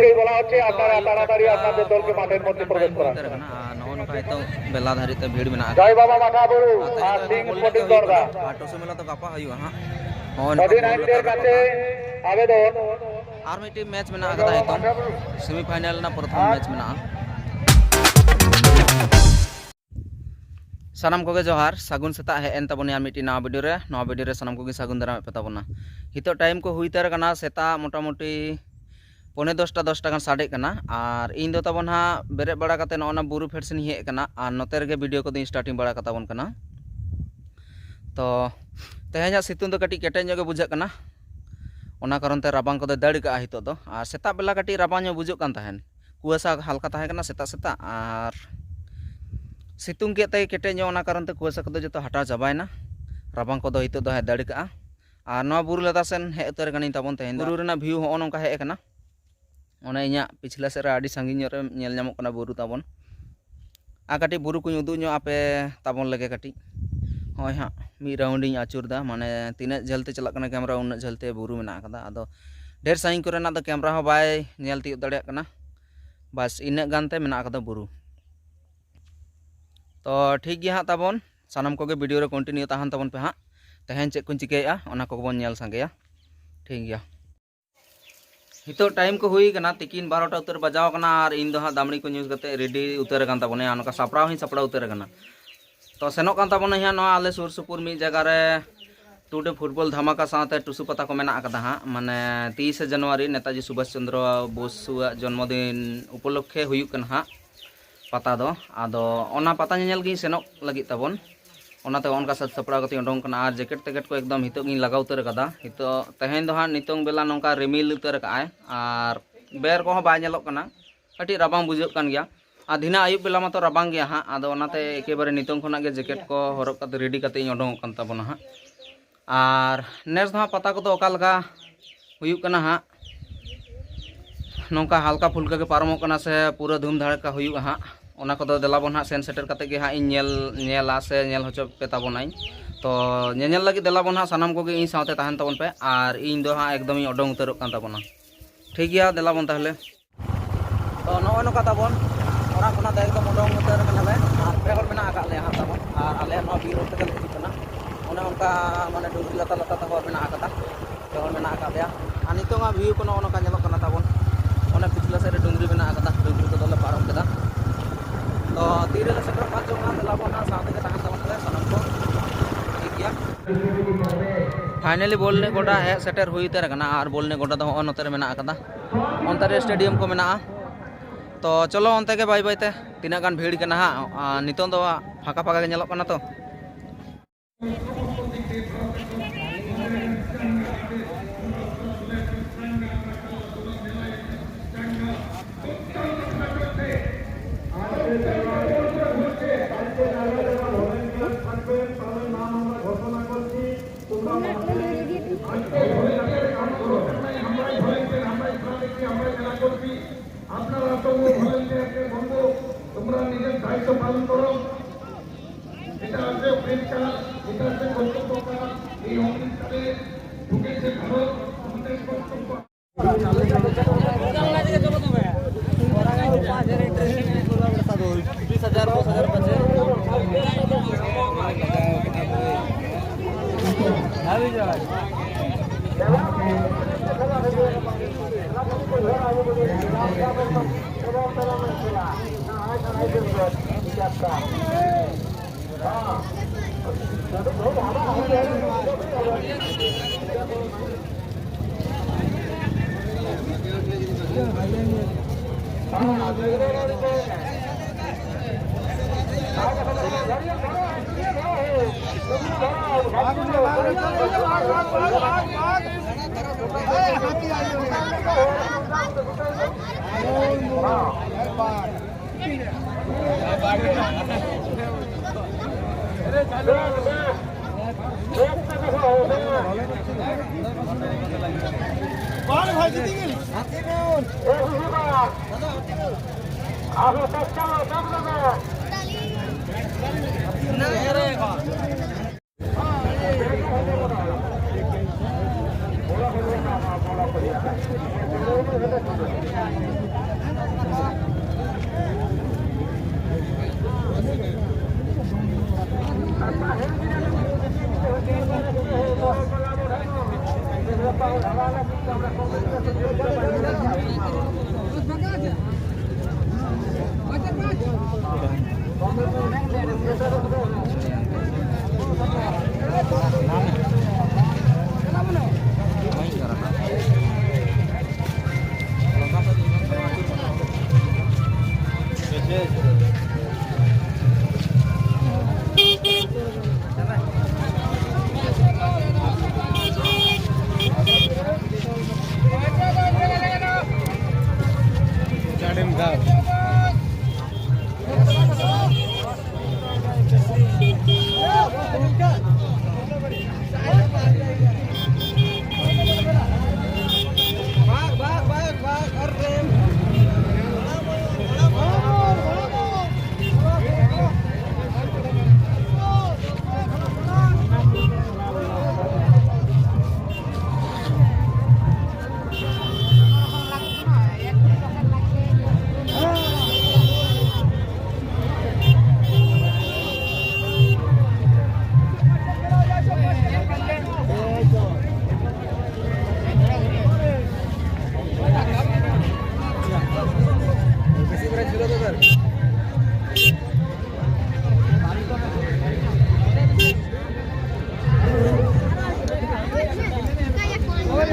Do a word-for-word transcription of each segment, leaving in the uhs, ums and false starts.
এই বলা হচ্ছে, আপনারা তাড়াতাড়ি আপনাদের দলকে মাঠের মধ্যে প্রবেশ করান। ᱩᱛᱟᱹᱨ ᱟᱠᱟᱱᱟ᱾ ᱟᱨ ᱱᱚᱜᱼᱚ ᱱᱚᱝᱠᱟ ᱱᱤᱛᱚᱜ ᱵᱮᱞᱟ ᱫᱷᱟᱹᱨᱤᱡ ᱛᱮ ᱵᱷᱤᱲ ᱢᱮᱱᱟᱜ ᱟᱠᱟᱫᱟ᱾ জয় বাবা মাঠা বড়ু ᱟᱨ ᱛᱮᱦᱮᱧ ᱟᱨ ᱫᱚ ᱥᱤᱝ ᱮᱠᱷᱚᱱ ᱯᱚᱴᱤᱞ ᱜᱮ ᱫᱚᱨᱜᱟ᱾ ᱦᱩᱭᱩᱜ ᱠᱟᱱᱟ᱾ ᱟᱨ ᱴᱩᱥᱩ ᱢᱮᱞᱟ ᱫᱚ ᱜᱟᱯᱟ ᱦᱩᱭᱩᱜᱼᱟ ᱦᱟᱸᱜ᱾ ᱱᱚᱜᱼᱚᱭ ᱱᱚᱝᱠᱟ ᱚᱫᱷᱤᱱᱟᱭᱤᱠ ᱵᱚᱞ ᱫᱮᱨ ᱞᱮᱠᱟ ᱠᱟᱛᱮ ᱫᱚᱨᱠᱟᱨ᱾ ᱟᱵᱮᱫᱚᱱ᱾ ᱟᱨ ᱢᱤᱫᱴᱤᱡ ᱢᱮᱪ ᱢᱮᱱᱟᱜ ᱟᱠᱟᱫᱟ ᱱᱤᱛᱚᱝ, ᱥᱮᱢᱤᱯᱷᱟᱭᱱᱮᱞ ᱨᱮᱱᱟᱜ ᱯᱨᱚᱛᱷᱚᱢ ᱢᱮᱪ ᱢᱮᱱᱟᱜᱼᱟ᱾ ᱥᱟᱱᱟᱢ ᱠᱚᱜᱮ ᱡᱚᱦᱟᱨ, ᱥᱟᱹᱜᱩᱱ ᱥᱮᱛᱟᱜ᱾ ᱦᱮᱡ ᱮᱱ ᱛᱟᱵᱚᱱᱟ ᱟᱨ ᱢᱤᱫᱴᱤᱡ ᱱᱟᱣᱟ ᱵᱷᱤᱰᱤᱭᱳ ᱨᱮ᱾ ᱱᱚᱣᱟ ᱵᱷᱤᱰᱤᱭᱳ ᱨᱮ ᱥᱟᱱᱟᱢ ᱠᱚᱜᱮ ᱥᱟᱹᱜᱩᱱ ᱫᱟᱨᱟᱢᱮᱫ ᱯᱮ ᱛᱟᱵᱚᱱᱟ᱾ ᱱᱤᱛᱚᱜ ᱴᱟᱭᱤᱢ ᱠᱚ ᱦᱩᱭ ᱩᱛᱟᱹᱨ ᱟᱠᱟᱱᱟ ᱥᱮᱛᱟᱜ ᱢᱚᱴᱟᱢᱩᱴᱤ ᱯᱚᱱᱮ ᱫᱚᱥᱴᱟ, ᱫᱚᱥᱴᱟ ᱜᱟᱱ ᱥᱟᱰᱮᱜ ᱠᱟᱱᱟ᱾ ᱟᱨ ᱤᱧ ᱫᱚ ᱛᱟᱵᱚᱱ ᱦᱟᱸᱜ ᱵᱮᱨᱮᱫ ᱵᱟᱲᱟ ᱠᱟᱛᱮ ᱱᱚᱜᱼᱚ ᱱᱟ ᱵᱩᱨᱩ ᱯᱷᱮᱰ ᱥᱮᱱ ᱤᱧ ᱦᱮᱡ ᱟᱠᱟᱱᱟ ᱟᱨ ᱱᱚᱛᱮ ᱨᱮᱜᱮ ᱵᱷᱤᱰᱤᱭᱳ ᱠᱚᱫᱚᱧ ᱥᱴᱟᱨᱴᱤᱝ ᱵᱟᱲᱟ ᱠᱟᱛᱟ ᱵᱚᱱ ᱠᱟᱱᱟ᱾ ᱛᱚ ᱛᱮᱦᱮᱧᱟᱜ ᱥᱤᱛᱩᱝ ᱫᱚ ᱠᱟᱹᱴᱤᱡ ᱠᱮᱴᱮᱡ ᱧᱚᱜ ᱜᱮ ᱵᱩᱡᱷᱟᱹᱜ ᱠᱟᱱᱟ, ᱚᱱᱟ ᱠᱟᱨᱚᱱ ᱛᱮ ᱨᱟᱵᱟᱝ ᱠᱚᱫᱚᱭ ᱫᱟᱹᱲ ᱠᱟᱜᱼᱟ ᱱᱤᱛᱚᱜ ᱫᱚ᱾ ᱟᱨ ᱥᱮᱛᱟᱜ ᱵᱮᱞᱟ ᱠᱟᱹᱴᱤᱡ ᱨᱟᱵᱟᱝ ᱧᱚᱜ ᱵᱩᱡᱩᱜ ᱠᱟᱱ ᱛᱟᱦᱮᱸᱱ, ᱠᱩᱣᱟᱹᱥᱟ ᱦᱟᱞᱠᱟ ᱛᱟᱦᱮᱸ ᱠᱟᱱᱟ ᱥᱮᱛᱟᱜ ᱥᱮᱛᱟᱜ, ᱟᱨ ᱥᱤᱛᱩᱝ ᱠᱮᱫ ᱛᱮ ᱠᱮᱴᱮᱡ ᱧᱚᱜ, ᱚᱱᱟ ᱠᱟᱨᱚᱱ ᱛᱮ ᱠᱩᱣᱟᱹᱥᱟ ᱠᱚᱫᱚ ᱡᱚᱛᱚ ᱦᱟᱴᱟᱣ ᱪᱟᱵᱟᱭᱮᱱᱟ᱾ ᱨᱟᱵᱟᱝ ᱠᱚᱫᱚ ᱱᱤᱛᱚᱜ ᱫᱚ ᱦᱟᱸᱜ ᱫᱟᱹᱲ ᱠᱟᱜᱼᱟ᱾ ᱟᱨ ᱱᱚᱣᱟ ᱵᱩᱨᱩ ᱞᱟᱛᱟᱨ ᱥᱮᱱ ᱦᱮᱡ ᱩᱛᱟᱹᱨ ᱠᱟᱹᱱᱟᱹᱧ ᱛᱟᱵᱚᱱ ᱛᱮᱦᱮᱧ ᱫᱚ᱾ ᱵᱩᱨᱩ ᱨᱮᱱᱟᱜ ᱵᱷᱤᱭᱩ ᱦᱚᱸᱜᱼᱚ ᱱᱚᱝᱠᱟ ᱦᱮᱡ ᱟᱠᱟᱱᱟ᱾ ᱚᱱᱮ ᱤᱧᱟᱹᱜ ᱯᱤᱪᱷᱞᱟᱹ ᱥᱮᱫ ᱨᱮ ᱟᱹᱰᱤ ᱥᱟᱺᱜᱤᱧ ᱧᱚᱜ ᱨᱮ ᱧᱮᱞ ᱧᱟᱢᱚᱜ ᱠᱟᱱᱟ ᱵᱩᱨᱩ ᱛᱟᱵᱚᱱ᱾ ᱟᱨ ᱠᱟᱹᱴᱤᱡ ᱵᱩᱨᱩ ᱠᱚᱧ ᱩᱫᱩᱜ ᱧᱚᱜ ᱟᱯᱮ ᱛᱟᱵᱚᱱ ᱞᱮᱜᱮ ᱠᱟᱹᱴᱤᱡ᱾ ᱦᱚᱸᱜᱼᱚᱭ ᱦᱟᱸᱜ ᱢᱤᱫ ᱨᱟᱣᱩᱱᱰ ᱤᱧ ᱟᱹᱪᱩᱨ ᱮᱫᱟ, ᱢᱟᱱᱮ ᱛᱤᱱᱟᱹᱜ ᱡᱷᱟᱹᱞ ᱛᱮ ᱪᱟᱞᱟᱜ ᱠᱟᱱᱟ ᱠᱮᱢᱨᱟ, ᱩᱱᱟᱹᱜ ᱡᱷᱟᱹᱞ ᱛᱮ ᱵᱩᱨᱩ ᱢᱮᱱᱟᱜ ᱟᱠᱟᱫᱟ᱾ ᱟᱫᱚ ᱰᱷᱮᱨ ᱥᱟᱺᱜᱤᱧ ᱠᱚᱨᱮᱱᱟᱜ ᱫᱚ ᱠᱮᱢᱨᱟ ᱦᱚᱸ ᱵᱟᱭ ᱧᱮᱞ ᱛᱤᱭᱳᱜ ᱫᱟᱲᱮᱭᱟᱜ ᱠᱟᱱᱟ᱾ ᱵᱟᱥ ᱤᱱᱟᱹᱜ ᱜᱟᱱ ᱛᱮ ᱢᱮᱱᱟᱜ ᱟᱠᱟᱫᱟ ᱵᱩᱨᱩ᱾ ᱛᱚ ᱴᱷᱤᱠ ᱜᱮᱭᱟ ᱦᱟᱸᱜ ᱛᱟᱵᱚᱱ, ᱥᱟᱱᱟᱢ ᱠᱚᱜᱮ ᱵᱷᱤᱰᱤᱭᱳ ᱨᱮ ᱠᱚᱱᱴᱤᱱᱤᱭᱩ ᱛᱟᱦᱮᱱ ᱛᱟᱵᱚᱱ ᱯᱮ ᱦᱟᱸᱜ᱾ ᱛᱮᱦᱮᱧ ᱪᱮᱫ ᱠᱚᱧ ᱪᱤᱠᱟᱹᱭᱮᱫᱼᱟ ᱚᱱᱟ ᱠᱚᱜᱮ ᱵᱚᱱ ᱧᱮᱞ ᱥᱟᱸᱜᱮᱭᱟ᱾ ᱴᱷᱤᱠ ᱜᱮᱭᱟ᱾ ᱱᱤᱛᱚᱜ ᱴᱟᱭᱤᱢ ᱠᱚ ᱦᱩᱭ ᱟᱠᱟᱱᱟ, ᱛᱤᱠᱤᱱ ᱵᱟᱨᱚᱴᱟ ᱩᱛᱟᱹᱨ ᱵᱟᱡᱟᱣ ᱟᱠᱟᱱᱟ, ᱟᱨ ᱤᱧ ᱫᱚ ᱦᱟᱸᱜ ᱫᱟᱢᱲᱤ ᱠᱚ ᱧᱩ ᱠᱟᱛᱮ ᱨᱮᱰᱤ ᱩᱛᱟᱹᱨ ᱟᱠᱟᱱ ᱛᱟᱵᱚᱱᱟᱹᱧ, ᱟᱨ ᱱᱚᱝᱠᱟ ᱥᱟᱯᱲᱟᱣ ᱦᱚᱸᱧ ᱥᱟᱯᱲᱟᱣ ᱩᱛᱟᱹᱨ ᱟᱠᱟᱱᱟ᱾ ᱛᱚ ᱥᱮᱱᱚᱜ ᱠᱟᱱ ᱛᱟᱵᱚᱱᱟᱹᱧ ᱦᱟᱸᱜ ᱱᱚᱣᱟ ᱟᱞᱮ ᱥᱩᱨ ᱥᱩᱯᱩᱨ ᱢᱤᱫ ᱡᱟᱭᱜᱟ ᱨᱮ ᱴᱩᱰᱩ ᱯᱷᱩᱴᱵᱚᱞ ᱫᱷᱟᱢᱟᱠᱟ ᱥᱟᱶᱛᱮ ᱴᱩᱥᱩ ᱯᱟᱛᱟ ᱠᱚ ᱢᱮᱱᱟᱜ ᱟᱠᱟᱫᱟ ᱦᱟᱸᱜ, ᱢᱟᱱᱮ ᱛᱤᱨᱤᱥᱮ ᱡᱟᱱᱩᱣᱟᱨᱤ ᱱᱮᱛᱟᱡᱤ ᱥᱩᱵᱷᱟᱥ ᱪᱚᱱᱫᱨᱚ ᱵᱳᱥᱩᱣᱟᱜ ᱡᱚᱱᱢᱚᱫᱤᱱ ᱩᱯᱚᱞᱚᱠᱠᱷᱮ ᱦᱩᱭᱩᱜ ᱠᱟᱱᱟ ᱦᱟᱸᱜ ᱯᱟᱛᱟ ᱫᱚ᱾ ᱟᱫᱚ ᱚᱱᱟ ᱯᱟᱛᱟ ᱧᱮᱧᱮᱞ ᱜᱤᱧ ᱥᱮᱱᱚᱜ ᱞᱟᱹᱜᱤᱫ ᱛᱟᱵᱚᱱ, ᱚᱱᱟᱛᱮ ᱚᱱᱠᱟ ᱥᱟᱡᱽ ᱥᱟᱯᱲᱟᱣ ᱠᱟᱛᱮᱧ ᱩᱰᱩᱝ ᱠᱟᱱᱟ᱾ ᱟᱨ ᱡᱮᱠᱮᱴ ᱛᱮᱠᱮᱴ ᱠᱚ ᱮᱠᱫᱚᱢ ᱱᱤᱛᱚᱜ ᱜᱤᱧ ᱞᱟᱜᱟᱣ ᱩᱛᱟᱹᱨ ᱟᱠᱟᱫᱟ᱾ ᱱᱤᱛᱚᱜ ᱛᱮᱦᱮᱧ ᱫᱚ ᱦᱟᱸᱜ ᱱᱤᱛᱚᱝ ᱵᱮᱞᱟ ᱱᱚᱝᱠᱟ ᱨᱤᱢᱤᱞ ᱩᱛᱟᱹᱨ ᱟᱠᱟᱫᱼᱟᱭ, ᱟᱨ ᱵᱮᱨ ᱠᱚᱦᱚᱸ ᱵᱟᱭ ᱧᱮᱞᱚᱜ ᱠᱟᱱᱟ, ᱠᱟᱹᱴᱤᱡ ᱨᱟᱵᱟᱝ ᱵᱩᱡᱷᱟᱹᱜ ᱠᱟᱱ ᱜᱮᱭᱟ᱾ ᱟᱨ ᱫᱷᱤᱱᱟᱹ ᱟᱹᱭᱩᱵ ᱵᱮᱞᱟ ᱢᱟᱛᱚ ᱨᱟᱵᱟᱝ ᱜᱮᱭᱟ ᱦᱟᱸᱜ, ᱟᱫᱚ ᱚᱱᱟᱛᱮ ᱮᱠᱮᱵᱟᱨᱮ ᱱᱤᱛᱚᱝ ᱠᱷᱚᱱᱟᱜ ᱜᱮ ᱡᱮᱠᱮᱴ ᱠᱚ ᱦᱚᱨᱚᱜ ᱠᱟᱛᱮ ᱨᱮᱰᱤ ᱠᱟᱛᱮ ᱤᱧ ᱩᱰᱩᱝᱚᱜ ᱠᱟᱱ ᱛᱟᱵᱚᱱᱟ ᱦᱟᱸᱜ᱾ ᱟᱨ ᱱᱮᱥ ᱫᱚ ᱦᱟᱸᱜ ᱯᱟᱛᱟ ᱠᱚᱫᱚ ᱚᱠᱟ ᱞᱮᱠᱟ ᱦᱩᱭᱩᱜ ᱠᱟᱱᱟ ᱦᱟᱸᱜ, ᱱᱚᱝᱠᱟ ᱦᱟᱞᱠᱟ ᱯᱷᱩᱞᱠᱟ ᱜᱮ ᱯᱟᱨᱚᱢᱚᱜ ᱠᱟᱱᱟ ᱥᱮ ᱯᱩᱨᱟᱹ ᱫᱷᱩᱢ ᱫᱷᱟᱲᱟᱠᱟ ᱦᱩᱭᱩᱜᱼᱟ ᱦᱟᱸᱜ, ᱚᱱᱟ ᱠᱚᱫᱚ ᱫᱮᱞᱟ ᱵᱚᱱ ᱦᱟᱸᱜ ᱥᱮᱱ ᱥᱮᱴᱮᱨ ᱠᱟᱛᱮ ᱜᱮ ᱦᱟᱸᱜ ᱤᱧ ᱧᱮᱞ, ᱧᱮᱞᱟ ᱥᱮ ᱧᱮᱞ ᱦᱚᱪᱚ ᱯᱮ ᱛᱟᱵᱚᱱᱟᱹᱧ᱾ ᱛᱚ ᱧᱮᱧᱮᱞ ᱞᱟᱹᱜᱤᱫ ᱫᱮᱞᱟ ᱵᱚᱱ ᱦᱟᱸᱜ ᱥᱟᱱᱟᱢ ᱠᱚᱜᱮ ᱤᱧ ᱥᱟᱶᱛᱮ ᱛᱟᱦᱮᱱ ᱛᱟᱵᱚᱱ ᱯᱮ, ᱟᱨ ᱤᱧ ᱫᱚ ᱦᱟᱸᱜ ᱮᱠᱫᱚᱢ ᱤᱧ ᱩᱰᱩᱝ ᱩᱛᱟᱹᱨᱚᱜ ᱠᱟᱱ ᱛᱟᱵᱚᱱᱟ᱾ ᱴᱷᱤᱠ ᱜᱮᱭᱟ, ᱫᱮᱞᱟ ᱵᱚᱱ ᱛᱟᱦᱚᱞᱮ᱾ ᱛᱚ ᱱᱚᱜᱼᱚᱭ ᱱᱚᱝᱠᱟ ᱛᱟᱵᱚᱱ ᱚᱲᱟᱜ ᱠᱷᱚᱱᱟᱜ ᱫᱚ ᱮᱠᱫᱚᱢ ᱩᱰᱩᱝ ᱩᱛᱟᱹᱨ ᱠᱟᱱᱟᱞᱮ᱾ ᱟᱨ ᱯᱮ ᱦᱚᱲ ᱢᱮᱱᱟᱜ ᱟᱠᱟᱫ ᱞᱮᱭᱟ ᱦᱟᱸᱜ ᱛᱟᱵᱚᱱ᱾ ᱟᱨ ᱟᱞᱮ ᱱᱚᱣᱟ ᱵᱤᱨ ᱨᱳᱰ ᱛᱮᱜᱮ ᱞᱮ ᱦᱤᱡᱩᱜ ᱠᱟᱱᱟ᱾ ᱚᱱᱮ ᱚᱱᱠᱟ ᱢᱟᱱᱮ ᱰᱩᱝᱨᱤ ᱞᱟᱛᱟᱨ ᱞᱟᱛᱟᱨ ᱛᱮ ᱦᱚᱨ ᱢᱮᱱᱟᱜ ᱟᱠᱟᱫᱟ᱾ ᱯᱮ ᱦᱚᱲ ᱢᱮᱱᱟᱜ ᱟᱠᱟᱫ ᱞᱮᱭᱟ᱾ ᱟᱨ ᱱᱤᱛᱚᱜᱟᱜ ᱵᱷᱤᱭᱩ ᱠᱚ ᱱᱚᱜᱼᱚ ᱱᱚᱝᱠᱟ ᱧᱮᱞᱚᱜ ᱠᱟᱱᱟ ᱛᱟᱵᱚᱱ᱾ ᱚᱱᱮ ᱯᱤᱪᱷᱞᱟᱹ ᱥᱮᱫ ᱨᱮ ᱰᱩᱝᱨᱤ ᱢᱮᱱᱟᱜ ᱟᱠᱟᱫᱟ, ᱰᱩᱝᱨᱤ ᱠᱚᱫᱚ ᱞᱮ ᱯᱟᱨᱚᱢ ᱠᱮᱫᱟ᱾ ᱛᱚ ᱛᱤᱨᱮᱞᱮ ᱥᱮᱴᱮᱨᱚᱜ ᱠᱟᱱ ᱪᱚᱝ ᱦᱟᱸᱜ, ᱫᱮᱞᱟ ᱵᱚᱱ ᱦᱟᱸᱜ ᱥᱟᱶ ᱛᱮᱜᱮ ᱛᱟᱦᱮᱱ ᱛᱟᱵᱚᱱ ᱯᱮ ᱥᱟᱱᱟᱢ ᱠᱚ᱾ ᱴᱷᱤᱠ ᱜᱮᱭᱟ᱾ ᱯᱷᱟᱭᱱᱟᱞᱤ ᱵᱚᱞ ᱮᱱᱮᱡ ᱜᱚᱰᱟ ᱦᱮᱡ ᱥᱮᱴᱮᱨ ᱦᱩᱭ ᱩᱛᱟᱹᱨ ᱟᱠᱟᱱᱟ᱾ ᱟᱨ ᱵᱚᱞ ᱮᱱᱮᱡ ᱜᱚᱰᱟ ᱫᱚ ᱦᱚᱸᱜᱼᱚ ᱱᱚᱛᱮ ᱨᱮ ᱢᱮᱱᱟᱜ ᱟᱠᱟᱫᱟ᱾ ᱚᱱᱛᱮ ᱨᱮ ᱥᱴᱮᱰᱤᱭᱟᱢ ᱠᱚ ᱢᱮᱱᱟᱜᱼᱟ᱾ ᱛᱚ ᱪᱚᱞᱚ ᱚᱱᱛᱮ ᱜᱮ ᱵᱟᱭ ᱵᱟᱭ ᱛᱮ, ᱛᱤᱱᱟᱹᱜ ᱜᱟᱱ ᱵᱷᱤᱲ ᱠᱟᱱᱟ ᱦᱟᱸᱜ᱾ ᱟᱨ ᱱᱤᱛᱚᱝ ᱫᱚ ᱯᱷᱟᱸᱠᱟ ᱯᱷᱟᱸᱠᱟ ᱜᱮ ᱧᱮᱞᱚᱜ ᱠᱟᱱᱟ ᱛᱚ᱾ আপনারা তবুও ভলেন্টিয়ারকে বলবো, তোমরা নিজের দায়িত্ব পালন করো। এটা আছে প্রেস কার, এটা আছে কর্তব্য কার, এই অফিস কারে ঢুকেছে ভারত, আমাদের কর্তব্য।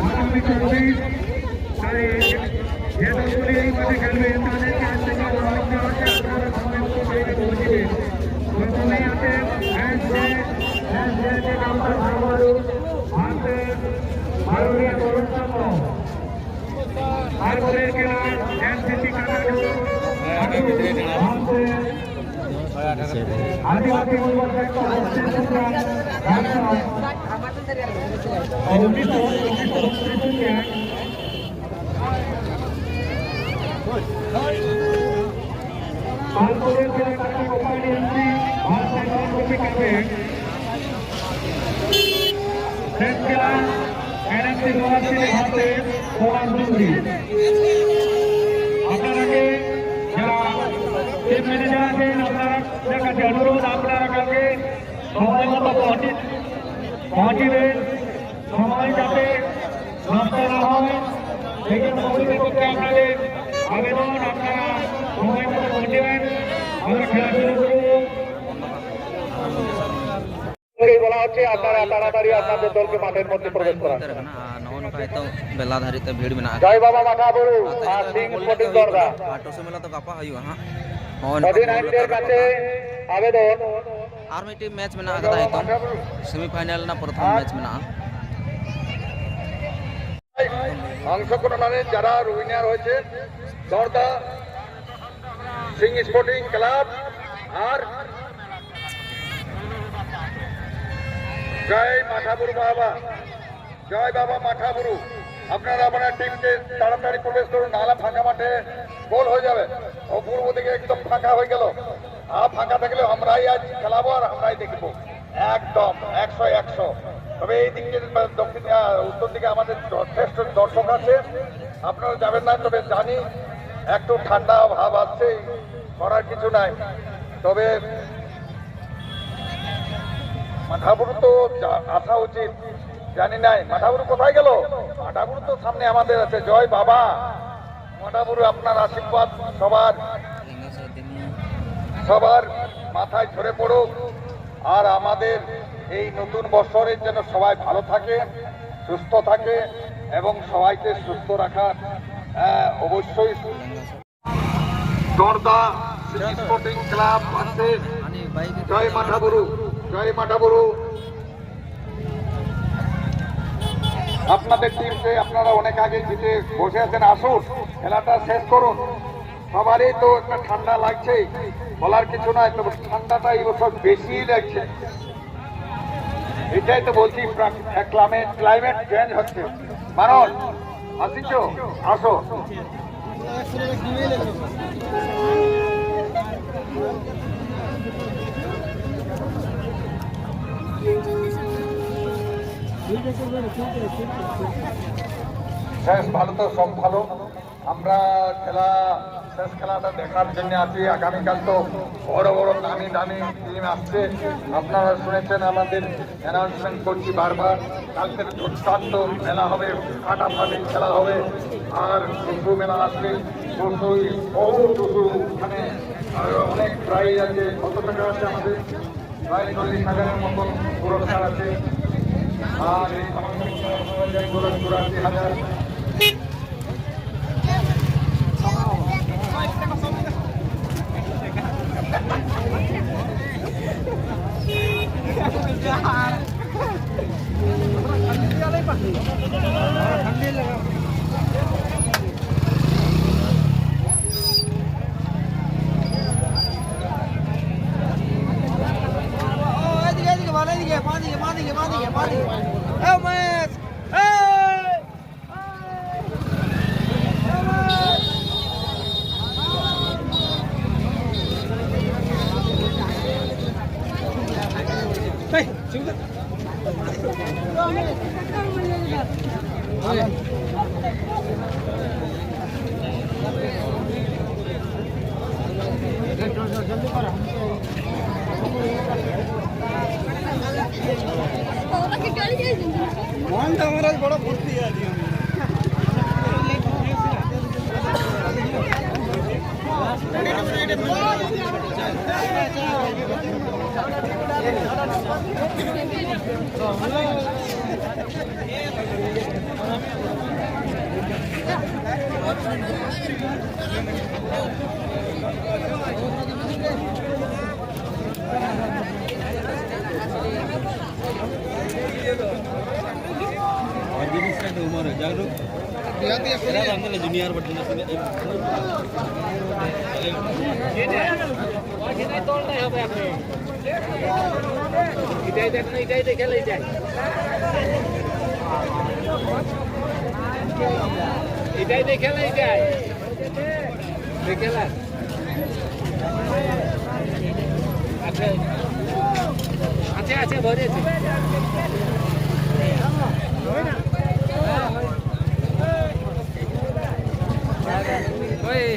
আগামী চব্বিশ তারিখ যে দলগুলি এই মাঠে খেলবে তাদেরকে আজ থেকে অনুরোধ করা হচ্ছে, আপনারা সময় মতো বাড়িতে পৌঁছবেন। প্রথমেই আছে S J, S J K counter ভারবারু, ভারতের ভারতীয় গৌরবস্তম্ভ। তারপরে খেলা এন সি সি কাকাডু, আদিবাসী মূল্য তারপরে খেলা কাকাডু company N C Bharat central কপি কাপে। শেষ খেলা N F C Guwahati versus Palashdungri. আপনারাকে যারা টিম ম্যানেজার আছেন, আপনাদের কাছে অনুরোধ, আপনারা কালকে সময় মতো পৌঁছে, পৌঁছবেন। সময় যাতে নষ্ট না হয়, সেজন্য কমিটির পক্ষে আপনাদের আবেদন, আপনারা সময় মতো পৌঁছবেন। আমরা খেলা শুরু করব। এই বলা হচ্ছে, আপনারা তাড়াতাড়ি আপনাদের দলকে মাঠের মধ্যে প্রবেশ করান। ᱱᱚᱜᱼᱚ ᱱᱚᱝᱠᱟ ᱱᱤᱛᱚᱜ ᱵᱮᱞᱟ ᱫᱷᱟᱹᱨᱤᱡ ᱛᱮ ᱵᱷᱤᱲ ᱢᱮᱱᱟᱜ ᱟᱠᱟᱫᱟ᱾ ᱡᱚᱭ ᱵᱟᱵᱟ ᱢᱟᱴᱷᱟ ᱵᱩᱨᱩ ᱟᱨ ᱛᱮᱦᱮᱧ ᱫᱚ ᱥᱤᱝ ᱵᱚᱞ ᱮᱱᱮᱡ ᱥᱯᱳᱨᱴᱤᱝ ᱦᱩᱭᱩᱜᱼᱟ ᱫᱚᱨᱜᱟ᱾ ᱦᱟᱸᱜ᱾ ᱟᱨ ᱴᱚᱥ ᱢᱮᱞᱟ ᱫᱚ ᱜᱟᱯᱟ ᱦᱩᱭᱩᱜᱼᱟ ᱦᱟᱸᱜ᱾ ᱱᱚᱜᱼᱚ ᱱᱚᱝᱠᱟ ᱟᱹᱰᱤ ᱵᱚᱞ ᱱᱟᱭ ᱮᱱᱮᱡ ᱠᱟᱛᱮ ᱠᱟᱛᱮ ᱟᱵᱮᱫᱚᱱ᱾ ᱟᱨ ᱢᱤᱫᱴᱤᱡ ᱢᱮᱪ ᱢᱮᱱᱟᱜ ᱟᱠᱟᱫᱟ ᱱᱤᱛᱚᱝ, ᱥᱮᱢᱤᱯᱷᱟᱭᱱᱮᱞ ᱨᱮᱱᱟᱜ ᱯᱨᱚᱛᱷᱚᱢ ᱢᱮᱪ ᱢᱮᱱᱟᱜᱼᱟ᱾ অংশগ্রহণকারী যারা উইনার হয়েছে, দর্দা সিং স্পোর্টিং ক্লাব আর জয় মাঠাবুরু বাবা, জয় বাবা মাঠাবুরু। আপনারা আপনার টিমকে তাড়াতাড়ি প্রবেশ করুন, নাহলে ফাঁকা মাঠে গোল হয়ে যাবে। অপূর্ব দিকে একদম ফাঁকা হয়ে গেল। আর ফাঁকা থাকলে আমরাই আজ খেলাবো আর আমরাই দেখবো। একদম একশো একশো। তবে এই দিকে, দক্ষিণ, আহ, উত্তর দিকে আমাদের যথেষ্ট দর্শক আছে, আপনারা যাবেন না। তবে জানি একটু ঠান্ডা ভাব আসছে, করার কিছু নাই। তবে মাঠাবুরু তো যা-, আসা উচিত, জানি নাই মাঠাবুরু কোথায় গেল। মাঠাবুরু তো সামনে আমাদের আছে। জয় বাবা মাঠাবুরু, আপনার আশীর্বাদ সবার, সবার মাথায় ঝরে পড়ুক। আর আমাদের এই নতুন বছরের জন্য সবাই ভালো থাকে, সুস্থ থাকে এবং সবাইকে সুস্থ রাখার, আহ, অবশ্যই। জর্দা সিটি স্পোর্টিং ক্লাব ভার্সেস জয় মাঠাবুরু, জয় মাঠাবুরু। আপনাদের টিমকে আপনারা অনেক আগে জিতে বসে আছেন, আসুন খেলাটা শেষ করুন। সবারই তো একটা ঠান্ডা লাগছেই, বলার কিছু নাই, তবে ঠান্ডাটা এই বছর বেশি লাগছে। এটাই তো বলছি, ক্লাইমেট, ক্লাইমেট চেঞ্জ হচ্ছে। মানুষ আসিছ, আসো। বেশ ভালো তো, সব ভালো। আমরা খেলা, শেষ খেলাটা দেখার জন্য আছি। আগামীকাল তো বড় বড় দামি দামি টিম আসছে। আপনারা শুনেছেন, আমাদের অ্যানাউন্সমেন্ট করছি বারবার, কালকে দুর্দান্ত মেলা হবে, ফাটাফাটি খেলা হবে। আর টুসু মেলা আসবে, টুসু, বহু টুসু, ওখানে অনেক প্রাইজ আছে। কত টাকা আছে আমাদের? প্রায় চল্লিশ হাজারের মতন পুরস্কার আছে। আর এই সামাজিক পুরস্কার চুরাশি হাজার। ᱵᱚᱲᱚ ᱯᱷᱩᱨᱛᱤ ᱟᱹᱰᱤ᱾ Junior button. এটাই দেখ না, এটাই দেখে লাই যায়। এটাই দেখে লাই যায়। দেখে লাই। আচ্ছা, আচ্ছা, আচ্ছা, ভরে আছে। ওই।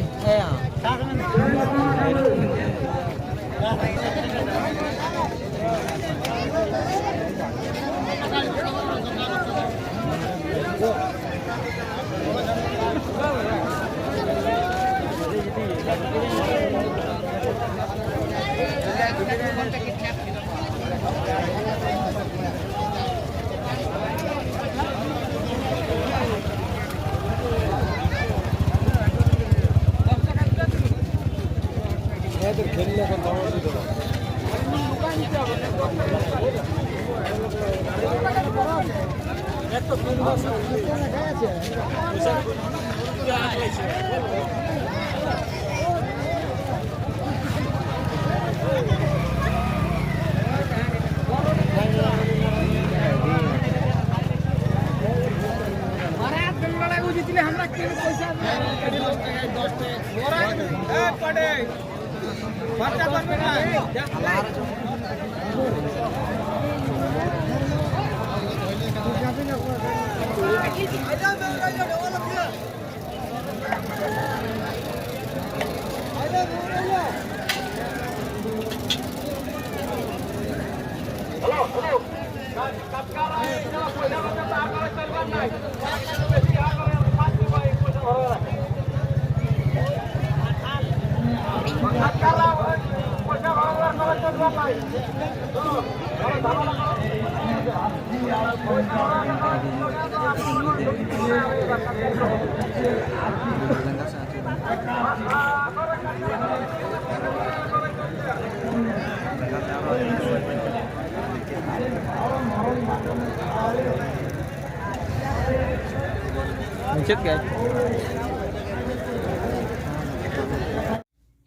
ᱢᱩᱪᱟᱹᱫ ᱜᱮ᱾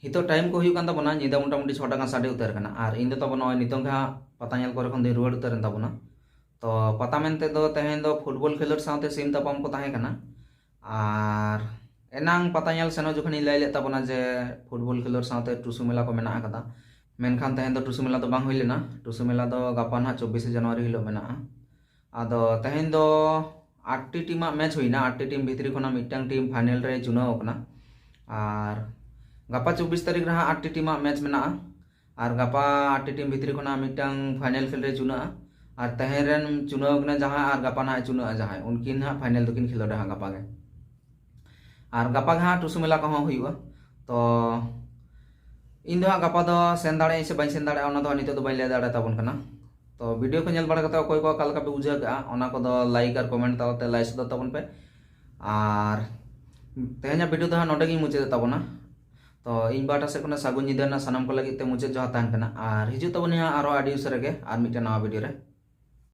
ᱱᱤᱛᱚᱜ ᱴᱟᱭᱤᱢ ᱠᱚ ᱦᱩᱭᱩᱜ ᱠᱟᱱ ᱛᱟᱵᱚᱱᱟ, ᱧᱤᱫᱟᱹ ᱢᱚᱴᱟᱢᱩᱴᱤ ᱪᱷᱚᱴᱟ ᱜᱟᱱ ᱥᱟᱰᱮ ᱩᱛᱟᱹᱨ ᱠᱟᱱᱟ᱾ ᱟᱨ ᱤᱧ ᱫᱚ ᱛᱟᱵᱚᱱ ᱱᱚᱜᱼᱚᱭ ᱱᱤᱛᱚᱝ ᱜᱮ ᱦᱟᱸᱜ ᱯᱟᱛᱟ ᱧᱮᱞ ᱠᱚᱨᱮ ᱠᱷᱚᱱ ᱫᱚᱧ ᱨᱩᱣᱟᱹᱲ ᱩᱛᱟᱹᱨ ᱮᱱ ᱛᱟᱵᱚᱱᱟ᱾ ᱛᱚ ᱯᱟᱛᱟ ᱢᱮᱱᱛᱮ ᱫᱚ ᱛᱮᱦᱮᱧ ᱫᱚ ᱯᱷᱩᱴᱵᱚᱞ ᱠᱷᱮᱞᱳᱰ ᱥᱟᱶᱛᱮ ᱥᱤᱢ ᱛᱟᱯᱟᱢ ᱠᱚ ᱛᱟᱦᱮᱸ ᱠᱟᱱᱟ᱾ ᱟᱨ ᱮᱱᱟᱝ ᱯᱟᱛᱟ ᱧᱮᱞ ᱥᱮᱱᱚᱜ ᱡᱚᱠᱷᱚᱱᱤᱧ ᱞᱟᱹᱭ ᱞᱮᱫ ᱛᱟᱵᱚᱱᱟ ᱡᱮ ᱯᱷᱩᱴᱵᱚᱞ ᱠᱷᱮᱞᱳᱰ ᱥᱟᱶᱛᱮ ᱴᱩᱥᱩ ᱢᱮᱞᱟ ᱠᱚ ᱢᱮᱱᱟᱜ ᱟᱠᱟᱫᱟ, ᱢᱮᱱᱠᱷᱟᱱ ᱛᱮᱦᱮᱧ ᱫᱚ ᱴᱩᱥᱩ ᱢᱮᱞᱟ ᱫᱚ ᱵᱟᱝ ᱦᱩᱭ ᱞᱮᱱᱟ᱾ ᱴᱩᱥᱩ ᱢᱮᱞᱟ ᱫᱚ ᱜᱟᱯᱟ ᱱᱟᱦᱟᱜ ᱪᱚᱵᱵᱤᱥᱮ ᱡᱟᱱᱩᱣᱟᱨᱤ ᱦᱤᱞᱳᱜ ᱢᱮᱱᱟᱜᱼᱟ᱾ ᱟᱫᱚ ᱛᱮᱦᱮᱧ ᱫᱚ ᱟᱴᱴᱤ ᱴᱤᱢᱟᱜ ᱢᱮᱪ ᱦᱩᱭᱱᱟ᱾ ᱟᱴᱴᱤ ᱴᱤᱢ ᱵᱷᱤᱛᱨᱤ ᱠᱷᱚᱱᱟᱜ ᱢᱤᱫᱴᱟᱝ ᱴᱤᱢ ᱯᱷᱟᱭᱱᱮᱞ ᱨᱮ ᱪᱩᱱᱟᱹᱣ ᱟᱠᱟᱱᱟ᱾ ᱟᱨ ᱜᱟᱯᱟ ᱪᱚᱵᱵᱤᱥ ᱛᱟᱹᱨᱤᱠᱷ ᱨᱮ ᱦᱟᱸᱜ ᱟᱴᱴᱤ ᱴᱤᱢᱟᱜ ᱢᱮᱪ ᱢᱮᱱᱟᱜᱼᱟ᱾ ᱟᱨ ᱜᱟᱯᱟ ᱟᱴᱴᱤ ᱴᱤᱢ ᱵᱷᱤᱛᱨᱤ ᱠᱷᱚᱱᱟᱜ ᱢᱤᱫᱴᱟᱝ ᱯᱷᱟᱭᱱᱮᱞ ᱠᱷᱮᱞ ᱨᱮ ᱪᱩᱱᱟᱹᱜᱼᱟ᱾ ᱟᱨ ᱛᱮᱦᱮᱧ ᱨᱮᱱ ᱪᱩᱱᱟᱹᱣ ᱟᱠᱟᱱᱟ ᱡᱟᱦᱟᱸᱭ ᱟᱨ ᱜᱟᱯᱟ ᱱᱟᱦᱟᱜ ᱪᱩᱱᱟᱹᱜᱼᱟ ᱡᱟᱦᱟᱸᱭ, ᱩᱱᱠᱤᱱ ᱦᱟᱸᱜ ᱯᱷᱟᱭᱱᱮᱞ ᱫᱚᱠᱤᱱ ᱠᱷᱮᱞᱳᱰᱟ ᱦᱟᱸᱜ ᱜᱟᱯᱟ ᱜᱮ᱾ ᱟᱨ ᱜᱟᱯᱟ ᱜᱮ ᱦᱟᱸᱜ ᱴᱩᱥᱩ ᱢᱮᱞᱟ ᱠᱚᱦᱚᱸ ᱦᱩᱭᱩᱜᱼᱟ᱾ ᱛᱚ ᱤᱧ ᱫᱚ ᱦᱟᱸᱜ ᱜᱟᱯᱟ ᱫᱚ ᱥᱮᱱ ᱫᱟᱲᱮᱭᱟᱜ ᱟᱹᱧ ᱥᱮ ᱵᱟᱹᱧ ᱥᱮᱱ ᱫᱟᱲᱮᱭᱟᱜᱼᱟ, ᱚᱱᱟ ᱫᱚ ᱦᱟᱸᱜ ᱱᱤᱛᱚᱜ ᱫᱚ ᱵᱟᱹᱧ ᱞᱟᱹᱭ ᱫᱟᱲᱮ ᱛᱟᱵᱚᱱ ᱠᱟᱱᱟ᱾ ᱛᱚ ᱵᱷᱤᱰᱤᱭᱳ ᱠᱚ ᱧᱮᱞ ᱵᱟᱲᱟ ᱠᱟᱛᱮ ᱚᱠᱚᱭ ᱠᱚ ᱚᱠᱟ ᱞᱮᱠᱟ ᱯᱮ ᱵᱩᱡᱷᱟᱹᱣ ᱠᱟᱜᱼᱟ, ᱚᱱᱟ ᱠᱚᱫᱚ ᱞᱟᱭᱤᱠ ᱟᱨ ᱠᱚᱢᱮᱱᱴ ᱛᱟᱞᱟᱛᱮ ᱞᱟᱹᱭ ᱥᱚᱫᱚᱨ ᱛᱟᱵᱚᱱ ᱯᱮ᱾ ᱟᱨ ᱛᱮᱦᱮᱧᱟᱜ ᱵᱷᱤᱰᱤᱭᱳ ᱫᱚ ᱦᱟᱸᱜ ᱱᱚᱰᱮ ᱜᱤᱧ ᱢᱩᱪᱟᱹᱫᱮᱫ ᱛᱟᱵᱚᱱᱟ᱾ ᱛᱚ ᱤᱧ ᱯᱟᱦᱴᱟ ᱥᱮᱫ ᱠᱷᱚᱱᱟᱜ ᱥᱟᱹᱜᱩᱱ ᱧᱤᱫᱟᱹ ᱨᱮᱱᱟᱜ ᱥᱟᱱᱟᱢ ᱠᱚ ᱞᱟᱹᱜᱤᱫ ᱛᱮ ᱢᱩᱪᱟᱹᱫ ᱡᱚᱦᱟᱨ ᱛᱟᱦᱮᱱ ᱠᱟᱱᱟ᱾ ᱟᱨ ᱦᱤᱡᱩᱜ ᱛᱟᱵᱚᱱ ᱦᱟᱸᱜ ᱟᱨᱦᱚᱸ ᱟᱹᱰᱤ ᱩᱥᱟᱹᱨᱟ ᱜᱮ ᱟᱨ ᱢᱤᱫᱴᱮᱱ ᱱᱟᱣᱟ ᱵᱷᱤᱰᱤᱭᱳ ᱨᱮ᱾